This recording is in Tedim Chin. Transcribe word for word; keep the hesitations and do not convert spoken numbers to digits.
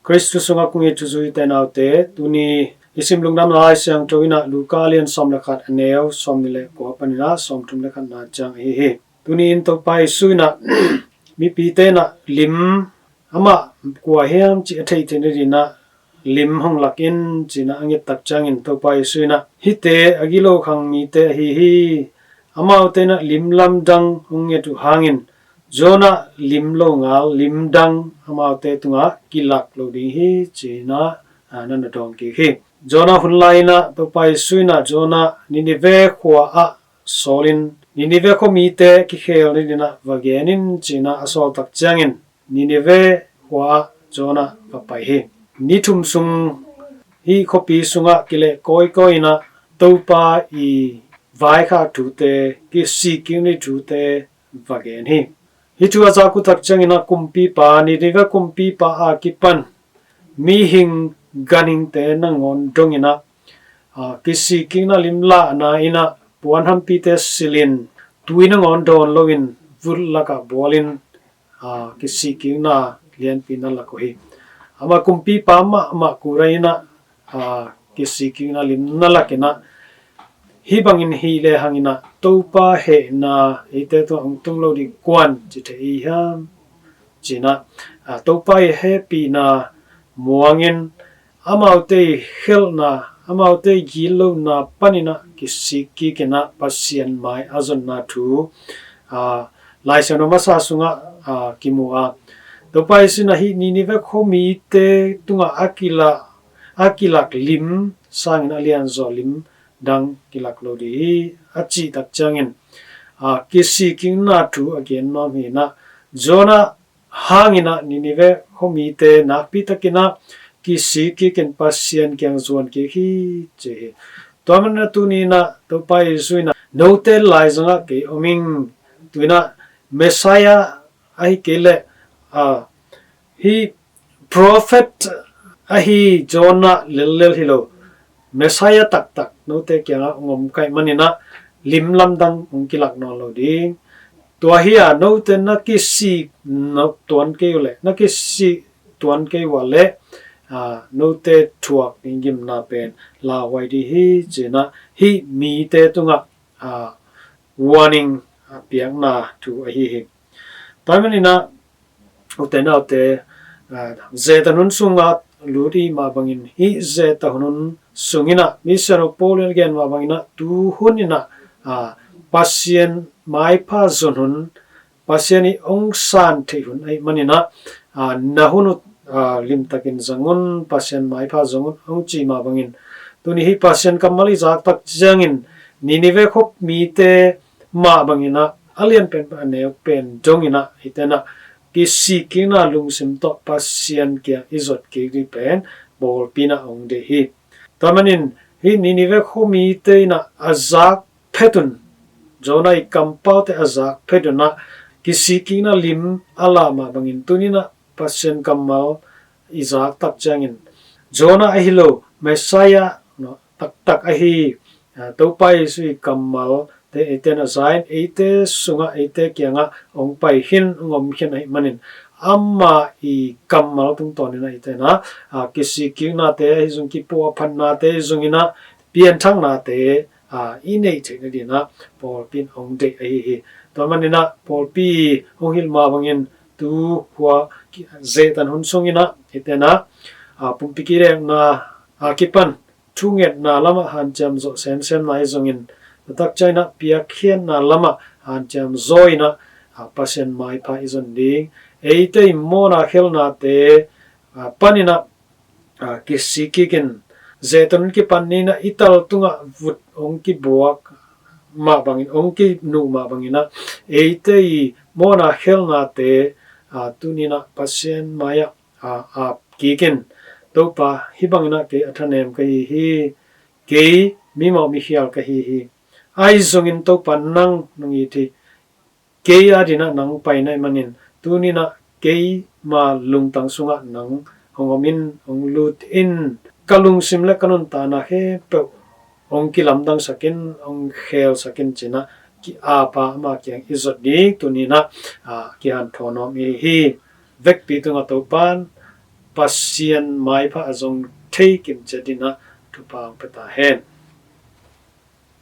Khristu sungah kong it u u te nau te, tuni i sim lungdamna Lai Siangtho in ah Luka a lian sawm le khat, a neu sawmnih le kua panin ah sawmthum le khatna ciang ahi hi. Tuni in Topa Jesu in ah mipite in ah lim, amah kua hiam cih a theih theihna dingin ah lim hong lak in ci-in ah a nget tak ciangin Topa Jesu in ah hihte a gilo khang mite ahi hi. Amaute in ah lim lamdang hong nget uh hangin Jonah lim lo ngal lim dang amaute tungah kilak lo ding hi ci-in ah, a, na na dawng kik hi. Jonah hun lai-in ah Topa Jesu in ah Jonah Nineveh khua ah sawlin Nineveh khua mite kikhel nadingin ah va gen in ci-in ah a sawl tak ciangin Nineveh khua ah Jonah va pai hi. Ni thum sung hih khuapi sungah kileh kawikawi in ah Topa i vaikhak thute, kisik kik ni thute va gen hi. Hih thu a zak uh tak ciangin ah kumpipa, Nineveh kumpipa a kipan mihing ganhingte nangawn dongin ah, a, kisik kikna lim lahna in ah puanhampite silhin tui nangawn dawn loin vut lakah bualin, a, kisik kikna lianpi na lak uh hi. Amah kumpipa mahmah Kora in ah, a, kisik kikna lim na lak in ah hih bangin hih lehang in ah Topa hehna eite tungah hong tung lo ding kua'n ci thei i hiam ci-in ah, a, Topa i hehpihna muangin amaute i khelhna, amaute i gitlohna panin ah kisik kik in ah Pasian mai a zonna thu, a, Lai Siangtho masa sungah, a, kimu a, Topa Jesu in ah hih Nineveh khua mite tungah a kila, a kilak lim sangin a lianzaw lim dang kilak lo ding hi a cih tak ciangin, a, kisik kikna thu a gen nuam hi in ah, Jonah hangin ah Nineveh khua mite nakpi takin ah kisik kikin Pasian kiang zuan kik hi ci hi. Tua manin ah tuni in ah Topa Jesu in ah note lai zongah kei om ing, tu-in ah Messiah ahi kei leh, a, hih prophet ahi Jonah lellel hi lo, Messiah taktak note kiangah hong om ka hih manin ah lim lamdang hong kilak nawn lo ding. Tua hi a, note na kisik tuan kei uh leh, na kisik tuan kei uh leh, a, note thuak ding gimna pen lauhuai ding hi ci-in ah hih mite tungah, a, warning, a, piakna thu ahi hi. Tua manin ah ute naute, a, zehtan hun sungah lut i hih mah bangin, hih zehtan hun sungin ah misiangtho Paul in a gen mah bangin ah tu hun in ah, a, Pasian maipha zon hun, Pasian i hong san theih hun ahih manin ah, a, na hun uh, a, limtakin zang un, Pasian maipha zong un hong ci mah bangin, tuni hih Pasian kammal i zak tak ciangin Nineveh khua mite mah bangin ah a lian pen a neu pen dongin ah hihte in ah kisik kikna lungsim tawh Pasian kiang i zot kik ding pen pawlpi in ah hong deih hi. Tua manin hih Nineveh khua mite in ah a zak phet un, Jonah i kampaute a zak phet un ah kisik kikna lim a lah mah bangin tuni in ah Pasian kammal i zak tak ciangin Jonah ahi lo, Messiah, no, taktak ahi, a, Topa Jesu i kammalte eite in ah za in eite sungah, eite kiangah hong pai khin, hong om khin ahih manin ama i kammal tungtawnin ah eite in ah, a, kisik kiknate ahi zong, kipuahphatnate ahi zongin ah pianthaknate, a, i neih theih nadingin ah pawlpi in hong deih ahi hi. Tua manin ah pawlpi hong hilh mah bangin tu khua ki-, zehtan hun sungin ah eite in ah, a, pumpi kidekna a kipan thungetna lamah hanciam zawh semsemna ahi zongin, tua tak ciangin ah piakkhiatna lamah hanciam zaw in ah, a, Pasian maipha i zon ding, eite i mawhna khelhnate, a, panin ah, a, kisik kikin, zehtan hun kipan ni in ah i tal tungah vut hong kibuak mah bangin, hong kinuh mah bangin ah eite i mawhna khelhnate, a, tuni in ah Pasian mai-ah, a, ap kikin, Topa, hih bangin ah kei a thanem ka hi hi, kei mimawh mikhial ka hi hi. Ahi zongin Topa, nang nong it hi. Kei adingin ah nang pai na hih manin tuni in ah keima lungtang sungah nang hong om in, hong lut in, ka lungsim le ka nuntakna khempeuh hong kilamdangsak in, hong khelsak in ci-in ah ki-ap a ama kiang i zot ding tuni in ah, a, kihanthawn nuam i hi hi. Vekpi tungah Topa'n Pasian maipha a zong thei kim ciat dingin thupha hong pia ta hen.